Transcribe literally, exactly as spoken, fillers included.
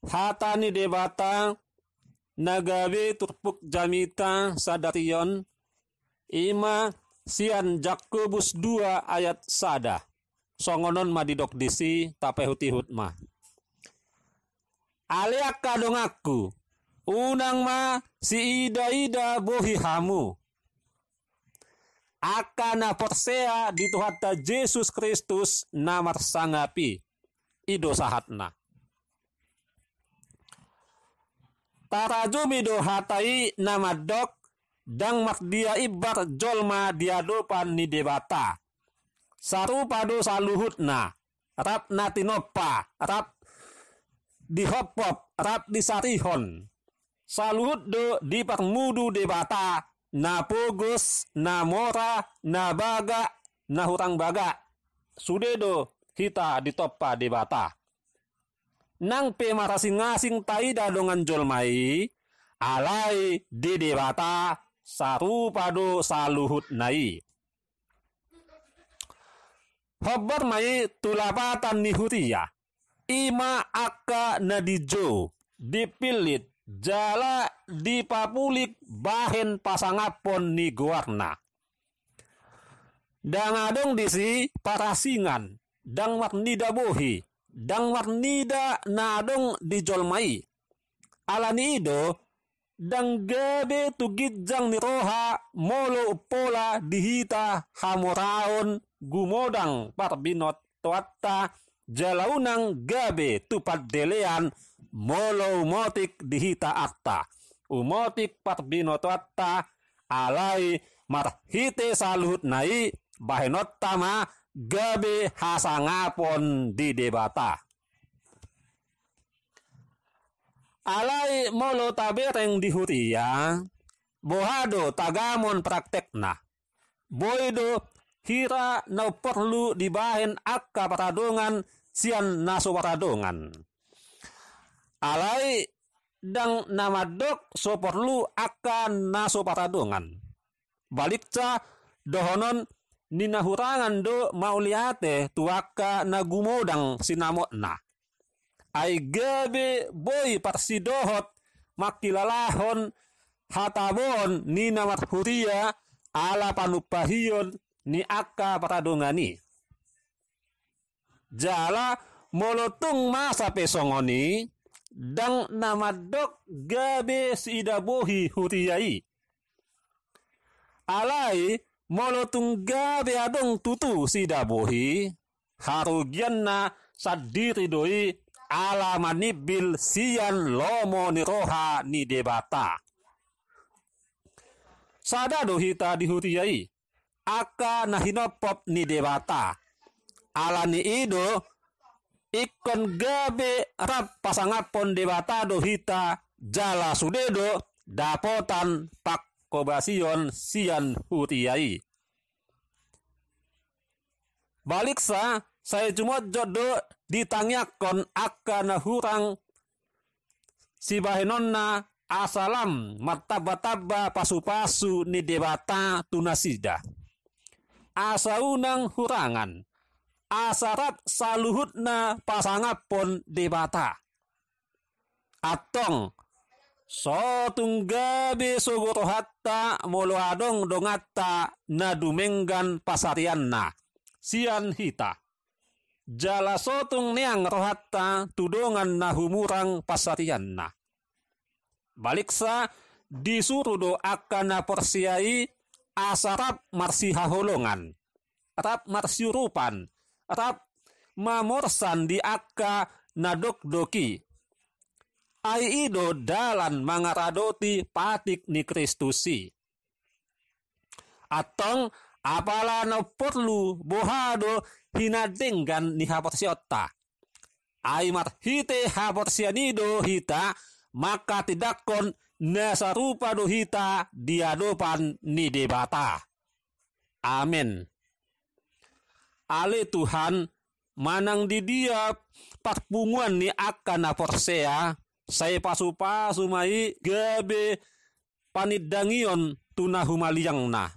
Hata ni Debata na gabe turpuk jamita sadari on, i ma sian Jakobus dua ayat sada. Songon on ma didok disi, tapaihut-ihut ma. Ale angka donganku, unang ma siidaida bohi hamu, angka na porsea di Tuhanta Jesus Kristus na marsangap i. I do sahatna. Tarajumi do hata i na mandok, ndang mardia imbar jolma di adopan ni Debata. Sarupa do saluhutna, rap na tinompa, rap dihophop, rap disarihon. Saluhut do diparmudu Debata, na pogos, na mora, na bagak, na hurang bagak. Sude do hita ditompa Debata. Nang pe marasing-asing taida dongan jolma i, alai di Debata sarupa do saluhutna i. Hombar ma i tu lapatan ni huria, i ma angka na dijou, dipillit, jala dipapulik bahen pasangaphon ni goarna. Ndang adong disi parasingan, ndang marnida bohi, ndang marnida na adong di jolma i. Ala ni i do, ndang gabe tu ginjang ni roha molo umpola di hita hamoraon gumodang parbinotoanta, jala unang gabe tu pandelean molo umotik di hita arta. Umotik parbinotoanta, alai marhite saluhutna i bahenonta ma gabe hasangapon di Debata. Alai molo tabereng di huria, boha do tagamon praktekna? Boi do hira na umporlu dibahen angka paradongan sian na so paradongan. Alai ndang na mandok so porlu angka na so paradongan. Baliksa dohonon ni na hurangan do mauliate tu angka na gumodang sinamotna. Ai gabe boi parsidohot mangkilalahon hataboon ni na marhuria ala panumpahion ni angka paradongan i. Jala molo tung masa pe songon i, ndang na mandok gabe siida bohi huria i. Alai molo tung gabe adong tutu siida bohi, harugianna sandiri do i ala manimbil sian lomo ni roha ni Debata. Sada do hita di huria i, angka na hinophop ni Debata. Ala ni i do, ingkon gabe rap pasangaphon Debata do hita, jala sude do dapotan pangkobasion sian huria i. Baliksa, sai jumotjot do ditangiangkon angka na hurang sibahenonna asa lam martamba-tamba pasu-pasu ni Debata tu nasida. Asa unang hurangan, asa rap saluhutna pasangaphon Debata. Antong, so tung gabe sogo rohanta molo adong donganta na dumenggan pasarianna sian hita. Jala so tung neang rohanta tu dongan na humurang pasarianna. Baliksa, disuru do angka na porsea i asa rap marsihaholongan, rap marsiurupan, rap mamorsan di angka na dokdok i. Ai i do dalan mangaradoti patik ni Kristus i. Antong, apala na umporlu boha do hinadenggan ni haporseaonta. Ai marhite haporseaan i do hita manghatindanghon na sarupa do hita di adopan ni Debata. Amen. Ale Tuhan, manang di dia parpunguan ni angka na porsea, sai pasu-pasu ma i gabe panindangion tu na humaliangna.